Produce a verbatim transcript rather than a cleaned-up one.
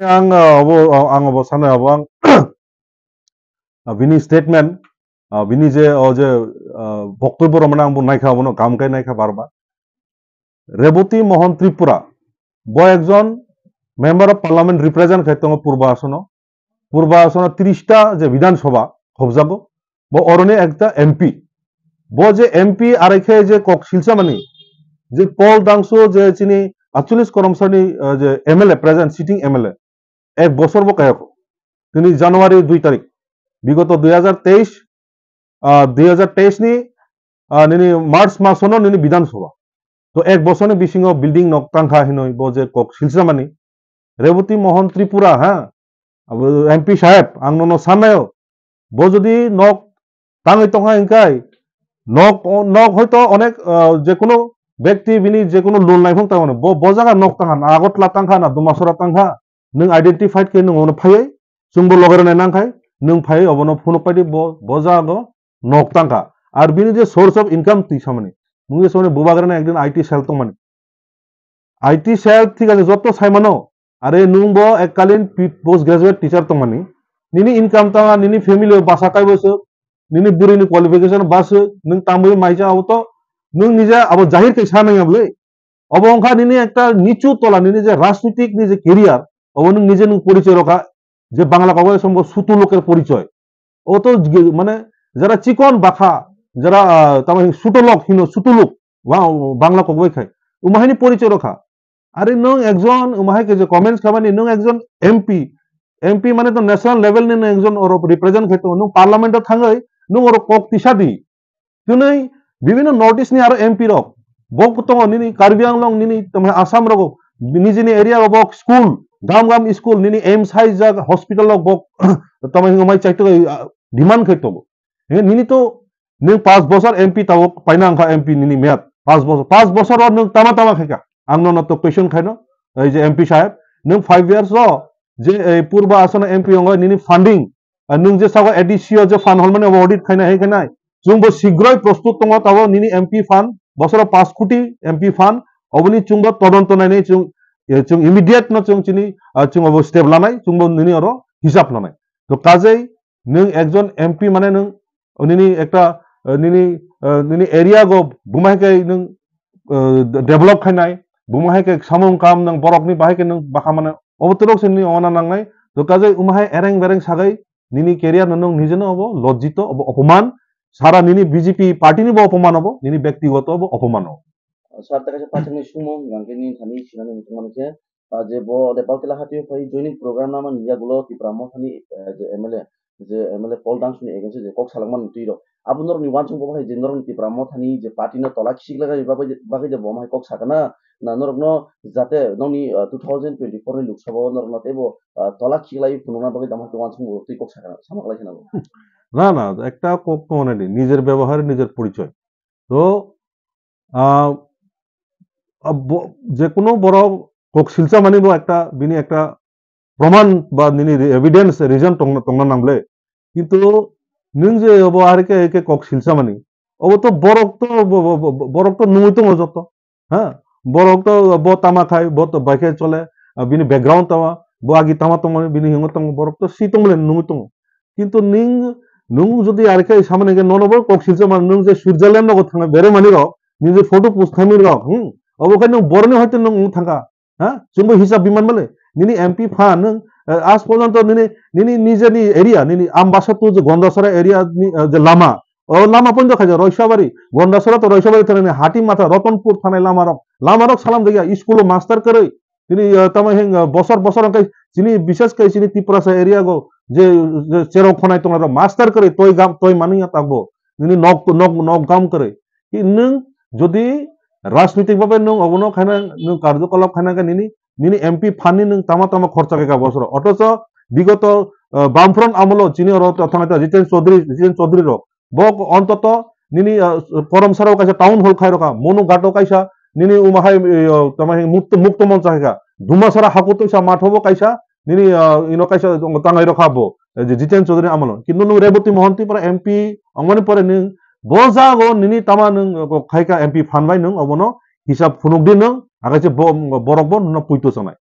Ang, ah, obo, ah, ang obo sanai obo ang, ah, bini statement, ah, bini je, o je, ah, boktobyo rok mane ang bo naikha, obono kaham khe naikha bar bar. Reboti Mohan Tripura, bo ekjon member of parliament represent khai tongo Purba Asono. Purba Asono tris ta je Bidhan Sabha khobjago, bo oroni ekta M P. Bo je M P arai khe je kok silsa mani, je Paul Dangsu je chini atchollis Koromsarni, ah, je M L A present, sitting M L A, ek bosor bo kayakho. Tini January dui tarik, bigoto dui hajar teis, ah, dui hajar teis ni, ah, nini March masono nini Bidhan Sabha. To ek bosorni bisingo building nok tangkha hinoi bo je kok silsa mani. Reboti Mohan Tripura, ha? Abo M P saheb, ang nono sanayo. Bo jodi nok tangwi tongkha hinkai, nok, nok hoito onek, ah, jekono bekti bini jekono loan naiphung tangmani. Bo, bo jaga nok tangkha na, Agartala tangkha na, Dumasora tangkha. Nwng identified khe nwng ono phaiwi, chwngbo loge rwnai nangkhai, nwng phaiwi obono phunuk paidi bo, bo jago nok tangkha. Ar bini je source of income twi samani. Nwng je samani bubagrana ekdin I T cell tongmani. I T cell thik ase joto saimano. Are nwng bo ekkalin pi-, post graduate teacher tongmani. Nini income tanga, nini family o basa kaibo swk, nini bwrwini qualification ba swk, nwng tamwi maisa abo to, nwng nije abo jahir khe sa nangya bwle. Obo wngkha nini ekta nichu tola, nini je rajnitik ni je career, obo nwng nije nwng porichoi rokha, je Bangla kogo songbo sutu loker porichoi. O to ge-, mane jara chikon bakha, jara, ah, tamo hin suto lok hino, sutu lok, wa-, Bangla kok bai khai. Umahini porichoi rokha. Are nwng ekjon, umahai ke je comments khamani, nwng ekjon M P, M P mane to national level ni nwng ekjon oro represent khai tongo, nwng parliament o thangwi, nwng oro kok tisa di. Twnwi bibhinno North East ni aro M P rok bo tongo, nini Karbi Anglong, nini tamo Assam rogo, nijini area o bo school, gam gam school, nini aims hai jak hospital rok bo tamo hingo mai chaito, ah, demand khai tongo. He, nini to, nini pas bosor M P tabo paina wngkha M P nini meat. Pas bosor, pas bosor o nwng tama tama khaika. Ang nono to question khaino, ei je M P saheb, nwng five years o je ei Purba Asono M P wngwi nini funding, ah, nwng je sago A D C o je fund hwnmani obo audit khaina hai khainai. Chwngbo sigroi prostut tongo tabo nini M P fund, bosoro pas koti M P fund, oboni chwngbo todonto nainai chwng, eh, chwng immediate no chwng chini, ah, chwng obo step lanai, chwngbo nini oro hisab lanai. To kajei nwng ekjon M P mane nwng nini ekta, eh, nini, eh, nini area go bumai khe nwng, eh, de-, develop khainai, bumai khe samung kam nwng borokni bahai khe nwng bakha mane obo twrok se nini ongna nangnai. To kajei umahai ereng bereng sagai nini career no nwng nijeno obo lojjito, obo opoman, sara nini B J P party ni bo opoman obo, nini bektigoto obo opoman obo. Sir, ta kaisa paithakni sumung, hwnkhe nini thani sinani muchung mani khe, ah, je bo Nepal tila hatio phai joining program namani yagulo Tipra Mothani, eh, je M L A, je M L A Paul Dangsuni against je kok salakmani twi rok. Abo norokni uansukmung bo hai je norokni Tipra Mothani je party no tola khiklagani bagwi, bagwi je bo hai kok sakana, na norokno jate nokni, ah, two thousand twenty-four ni Lok Sabha o norokno teibo, ah, tola khiklai phunukna bagwi tamo hai uansukmung bo twi kok sakana, sama kwlai kheno. Na, na, ekta kok to onani, nijer byabohar, nijer porichoy. To, ah, ah, bo-, je kono borok kok silsa mani bo ekta, bini ekta proman ba nini re-, evidence, reason tongna, tongna nangle. Kintu nwng je obo arike, arike kok silsa mani, obo to borok to, bo-, bo-, bo-, bo-, borok to nungwi tongo joto. Ha? Borok to bo tama khai, bo to bai khe chole, ah, bini background tama, bo agi tama tongmani, bini hingo tongmani, borok to si tongmani nungwi tongo. Kintu ning, nung jodi arikhe samani khe nono bo kok silsa man, nung je Switzerland nogo thangna bere mani rok, nung je photo post khaimani rok, hmm? Obo khai nung boroni hoite nung wng thangkha, ha? Chwngbo hisab biman bale, nini M P phan nung, eh, aaj porjonto nini, nini nijeni area, nini Ambasa to je Gondasara area ni, eh, je lama, o lama poito khaija Roisabari, Gondasara to Roisabari thanani hati matha Ratanpur thanai lama rok, lama rok salam jagya, school o master kwrwi, Tini, ah, tamo hing, ah, bosor bosor hwnkhe chini, bishes khe chini Tiprasa area go je, je cherok khonai tongnai rok master kwrwi toi gam, toi manwi ya takbo. Nini nok, nok, nok gam kwrwi. Ki nwng jodi rajnitik babe nwng obono khaina, nwng karjokolap khaina khe nini, nini M P phan ni nwng tama tama khorcha khe ka bosoro. Othocho bigoto, ah, Bamfront amolo chini oro to thangta Jiten Chaudhary, Jiten Chaudhary rok Bo ontoto nini, ah, Koromsarao kaisa town hall khai rokha, Monughato kaisa nini umahai, eh, tamo hai mukto, mukto moncha hai kha, Dumasara Hakutoisa mathobo kaisa nini, ah, ino kaisa tangai rokha bo, eh, je Jiten Chaudhary amolo. Kintu nung Reboti Mohan Tripura M P ongmani pore nung bo jago nini tama nung khai kha M P phan bai nung obono hisab phunuk di nung, agaise bo, borok bo nungno puito chanai.